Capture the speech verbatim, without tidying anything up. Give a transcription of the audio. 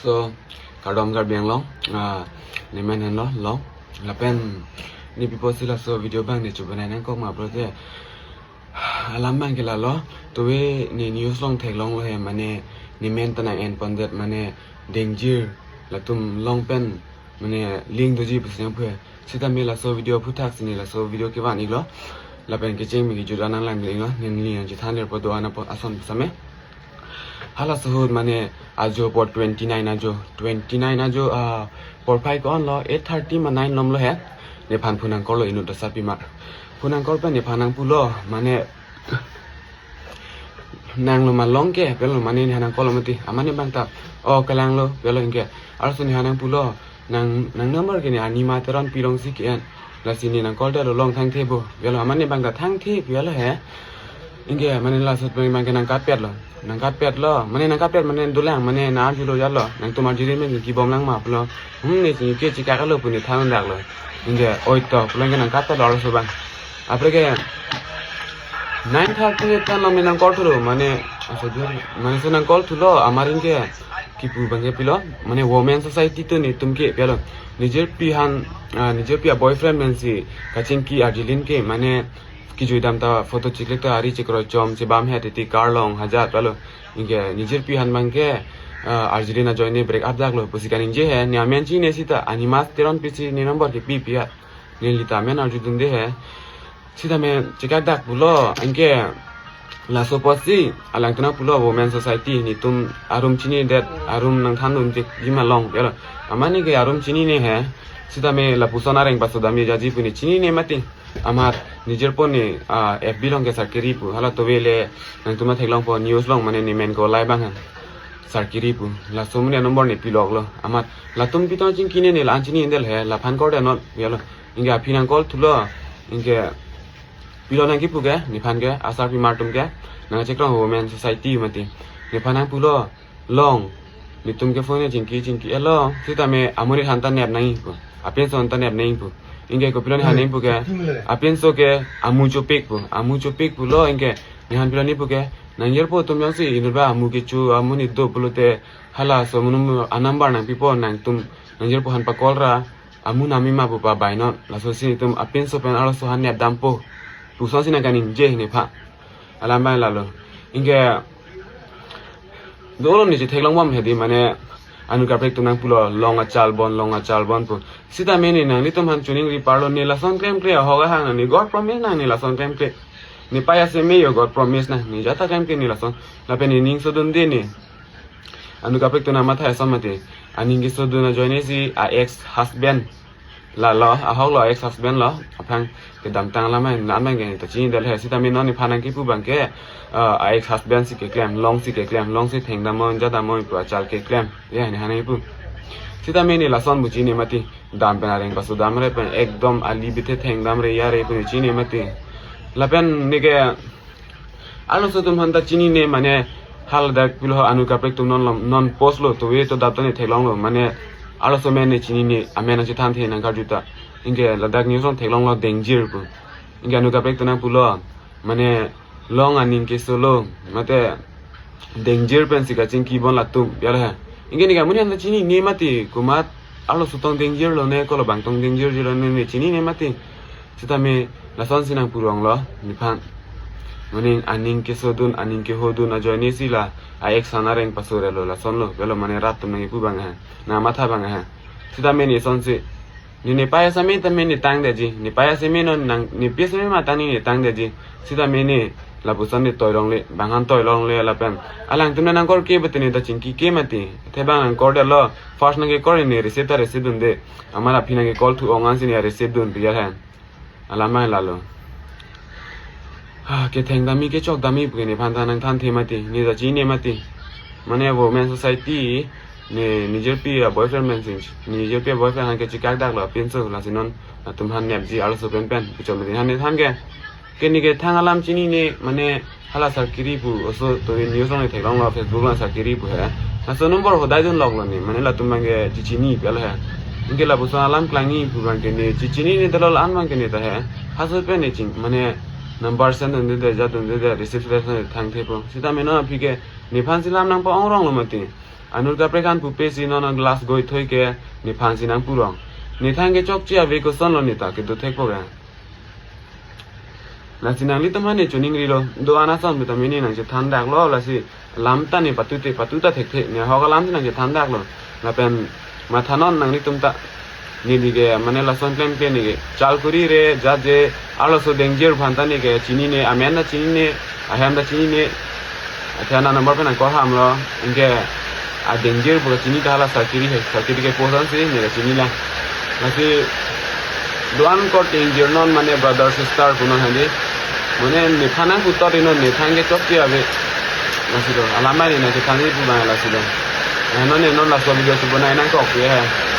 So, kardom Karbi Anglong, ah, nemen henlo, long. Lapen ne pi apotsi laso video abang ne chobonai nangkok ma pulote, alam abang ke lalo, tuve ne news along theklonglo he, mane nemen ta nang-en pondet, mane dengjir latum along pen, mane link doji pusi nangpu he. Sitame laso video aphuthak si ne laso video kevan iklo. Lapen kecheng me kejut an nanglangdun iklo. Neli nangchethan ler po do-an apot ason same. Halaso ahut mane ajo apor twenty-nine ajo. Twenty-nine ajo, ah, porphai ko-onlo, eight thirty ma nine lomlo he. Nephan phone nangkorlo inut asarpimar. Phone nangkor pen nephan nangpulo, mane nanglo ma long ke, pulo mane nephan nangkorlo mati. Amat ne abang ta, o, kelanglo, pulo anke. Arloso nephan nangpulo, nang, nang number ke ne Anima Teronpi alongsi ke-en. Lasi ne nang-call detlo, long thangthe bo, pulo. Amat ne abang ta thangthe, pulo he. Anke mane laso pen abang ke nangkatpetlo. Nangkatpetlo, mane nangkatpet mane dolang, mane nang-arjulo jatlo. Nangtum arjuri men kibom lang ma pulo. Hmm, ne chingki chekaklo pu ne than daklo. Anke oi to, pulo anke nangkatpetlo arloso abang. Apre ke nine thirty pen lo me nang-call thulo, mane, asa jor, mane laso nang-call thulo, amat anke kipu abang ke pilo, mane women society atum netum ke, pulo. Nijirpi aphan, ah, nijirpi a-boyfriend pensi kachingki arjulin ke, mane kejuidam ta photo chiklik ta ari chikrochom chebam he titi car along hajar, pulo. Anke nijirpi aphan abang ke, ah, arjulin ajoine break up daklo pusi kaningje he, ne amen chinine sita, Anima Teronpi si ne number kepi pi a. Neli ta amen arjudunde he. Sitame chekak dak pulo, anke laso apotsi alangtum nangpulo women society netum arum chinidet, arum nangthandun chekji ma long, pulo. Amat ne ke arum chinine he. Sitame lapuson areng pasodam jaji pu ne chinine mati. Amat nijirpo ne, ah, F B along ke Sarkiri pu. Hala tuve le nangtum ta theklongpo news along, mane nemen ko lai abang ha. Sarkiri pu. Laso amonit a-number ne piloklo. Amat latum pi tong chingkine ne la-an chinine del he, laphan call det non, pulo. Anke aphi nang-call thulo. Anke pilo nang kipu ke, nephan ke, asarpimar atum ke, nangchekrong women society mati. Nephan nangpulo, long, netum ke phone ne chingki chingki-etlo, sitame amonit aphan ta nep nangji pu, apinso aphan ta nep nangji pu. Anke kopilo nephan nangpu ke, apinso ke amu chopik pu, amu chopik pulo, anke nephan pilo ne pu ke, nangjirpo atum jongsi inut abang amu kecho amonit do pulote, halaso amonit a-number nangpipo, nangtum nangjirpo aphan pa-call ra, amu nami ma pu pabai non, lasosi netum apinso pen arloso aphan nep dampo pu asonsi nang kaningje nephan. Alam abang lalo. Anke dolo ne chetheklong bom hedi, mane anut kaprek atum nangpulo, long achal bon, long achal bon pu. Sitame ne nanglitum aphan choningri parlo, ne lason klemkle ahok ahang nang, ne God promise nang, ne lason klemkle. Ne paya seme yo God promise nang, ne jata klemkle ne lason. Lapen ne ning sodunde ne. Anut kaprek atum nangmatha ason mati. Aning kesodun ajoine si a-ex husband. Lalo, ahoklo, ex husband lo. Aphrang kedamtang alam abang, alam abang ke ta chinidel he. Sitame non nephan nang kipu abang ke, ah, a-ex husband si keklem, long si keklem, long si thengdam mo, jatdam mo pu achal keklem. Ya, nephan nang kipu. Sitame ne lason pu chinine mati. Dam pen areng pasodam re pen ekdom ali bithe thengdam re ya re pu ne chinine mati. Lapen ne ke arloso atum aphan ta chinine, mane haladak pilo anut kaprek atum non lom, non postlo, tuve to dap ta ne theklonglo, mane arloso amen ne chinine, amen nangchethanthe nang karju ta. Anke ladak news along theklonglo dengjir pu. Anke anut kaprek atum nangpulo, mane long aning kesolo, mate dengjir pensi kachingki bon latum, pulo he. Anke ne ke amonit aphan ta chinine mati, komat arloso tong dengjir lo ne, kolo abang tong dengjir lo ne, ne chinine mati. Sitame lasonsi nangpuronglo nephan. Mane aning kesodun, aning kehodun ajoine si la a-ex aphan areng pasorelo, lasonlo, pulo mane rat atum nang kipu abang ha, nangmatha abang ha. Sitame ne asonsi, ne ne paya seme tame ne tangdetji, ne paya seme non nang, ne paya seme ma tang ne ne tangdetji. Sitame ne lapuson ne toi longle, bang aphan toi longle lapen alangtum nang-call ke bete ne ta chingki ke mati. Athe bang nang-call detlo, first nang ke-call ne receive ta receive dunde. Amat aphi nang ke-call thu-ong ansi ne receive dun pi ya hen. Alam abang lalo. Ha, kethengdamji kechokdamji pu ke nephan ta nangthanthe mati, ne ta chinine mati. Mane women society, ne nijirpi a-boyfriend pensi, nijirpi a-boyfriend aphan ke chekak daklo apinso, lasi non atum aphan nepji arloso pen pen, puchot mati aphan ne than ke. Ke ne ke thang alam chinine, mane hala Sarkiri pu, oso to news along ne theklonglo, Facebook along Sarkiri pu he. Laso number hodai dunloklo ne, mane latum abang ke chechini pulo he. Anke lapuson alam klangji pu abang ke ne chechinine detlo, la-an abang ke ne ta he. Halaso pen ne ching, mane number send dunde de, jat dunde de, receive le thangthepo. Sitame non aphi ke nephan si lam nangpa-ongronglo mati. Anur kaprek an pupe si non glass goi thoi ke nephan si nangpurong. Nethang ke chokche ave, kosonlo neta kedo thekpo ke. Lasi nanglitum aphan ne choningrilo, do-an ason beta mini nangchethan daklo, lasi lam ta ne patute patuta thekthe, ne ahok alam si nangchethan daklo. Lapen mathanon nanglitum ta, neli ke mane lason klemkle ne ke chal kuri re, jat je arloso danger aphan ta ne ke chinine, amen ta chinine, ahem ta chinine. Athena number pen nangkor hamlo, anke a danger pu kachini ta hala circuit he, circuit ke post ansi ne kachini lang. Lasi do-an korte ingjir non mane brother sister punon hadi. Mane nephan nangputot inon, nethang ke chokche ave. Lasi do, alam mane nangchethanji pu bang lasi do. Eh, non ne non laso video si bonai nangkok ye he.